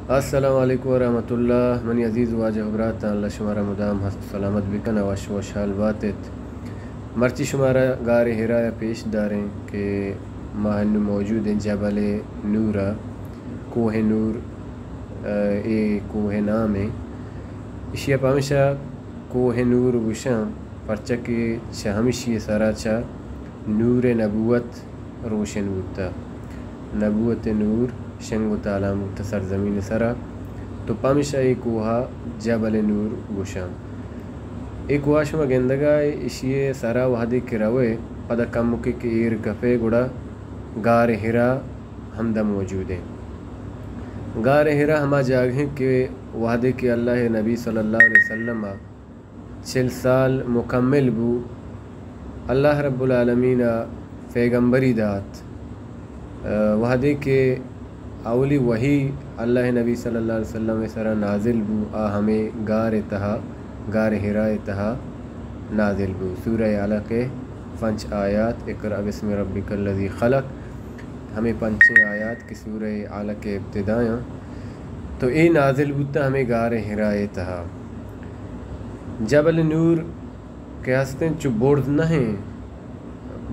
السلام علیکم ورحمۃ اللہ۔ منی عزیز واجہ براتاں، اللہ شمارا مدام ہست سلامت بکن، وش وشحال بات ات۔ مرچی شمارا غار حرا پیش داریں کہ ما ہنو موجود ہیں جبل نور، کوہ نور، اے کوہ نام ہیں۔ اشیا پمیشا کوہ نور گوشاں، پرچا کہ چہ ہمشی سرا چہ نور نبوت روشن بوتہ۔ نبوت نور شنگ و تالان بوتہ سرزمین سرا، تو پمیشا اے کوہا جبل نور گوشاں۔ اے کوہا شما گندگا اشی سرا وہدے کہ روئے، پدا کمکے کہ ایر کپے گڑا غار حرا ہمدا موجود ہیں۔ غار حرا ہما جاگہ ہیں کہ وہدے کہ اللہ نبی صلی اللہ علیہ وسلم چل سال مکمل بو، اللہ رب العالمین ء پیغمبری دات۔ وہدے کہ اولی وحی اللہ نبی صلی اللہ علیہ وسلم سرا نازل بو، آ ہمیں غار تہا، غار حرا تہا نازل بو۔ سورہ علق پنچ آیات، اقرأ باسم ربک الذی خلق، ہمیں پنچیں آیات کہ سورہ علق ابتدایاں، تو اے نازل بوتا ہمیں غار حرا تہا۔ جبل نور کہ ہستیں چو برز نہ ہیں،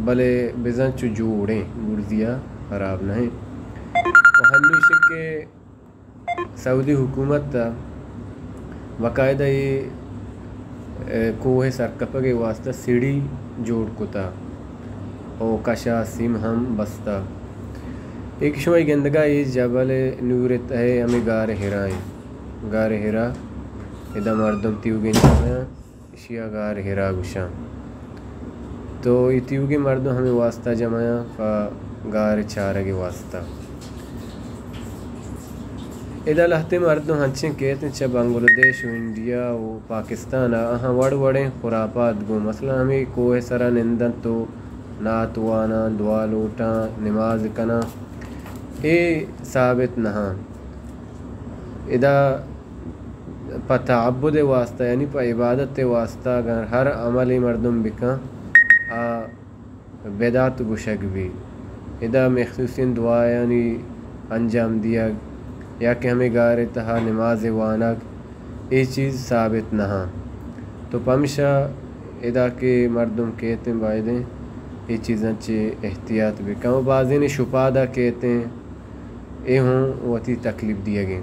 بلے بزاں چو جوڑیں، برزیا خراب نہ ہیں۔ و ہمیش کہ سعودی حکومت ء باقاعدہ اے، اے، کوہ سرکپگ ء واسطہ سیڑھی جوڑ کتا و کشا سیم ہم بستا۔ اے کہ شما گندگا اے جبل نور تہ ہمیں غار حرا ہیں۔ غار حرا ادا مردم تیوگیں جاگہ ایشی ء غار حرا گوشاں۔ تو اے تیوگیں مردم ہمے واسطہ جمع آں پہ غار چارگ ء واسطہ۔ ادا لہتے مردم ہنچیں کیت چہ بنگلہ دیش و انڈیا و پاکستان ء آہاں وڑ وڑیں خرافات گوں، مثلاً ہمے کوہ سرا نندنت و نعت واناں، دعا لوٹاں، نماز کناں، اے ثابت نہ آں۔ ادا پہ تعبد ء واسطہ، یعنی پہ عبادت ء واسطہ اگر ہر عملے مردم بکن، آ بدعت گوشگ بی۔ ادا مخصوصیں دعایانی انجام دیگ یا کہ ہمیں غار تہا نماز وانگ، اے چیز ثابت نہ آں۔ تو پمشا ادا کہ مردم کیتیں بایدیں اے چیزاں چہ احتیاط بکن۔ و بازین شپادا کیتیں، اے ہوں وتی تکلیف دیگیں۔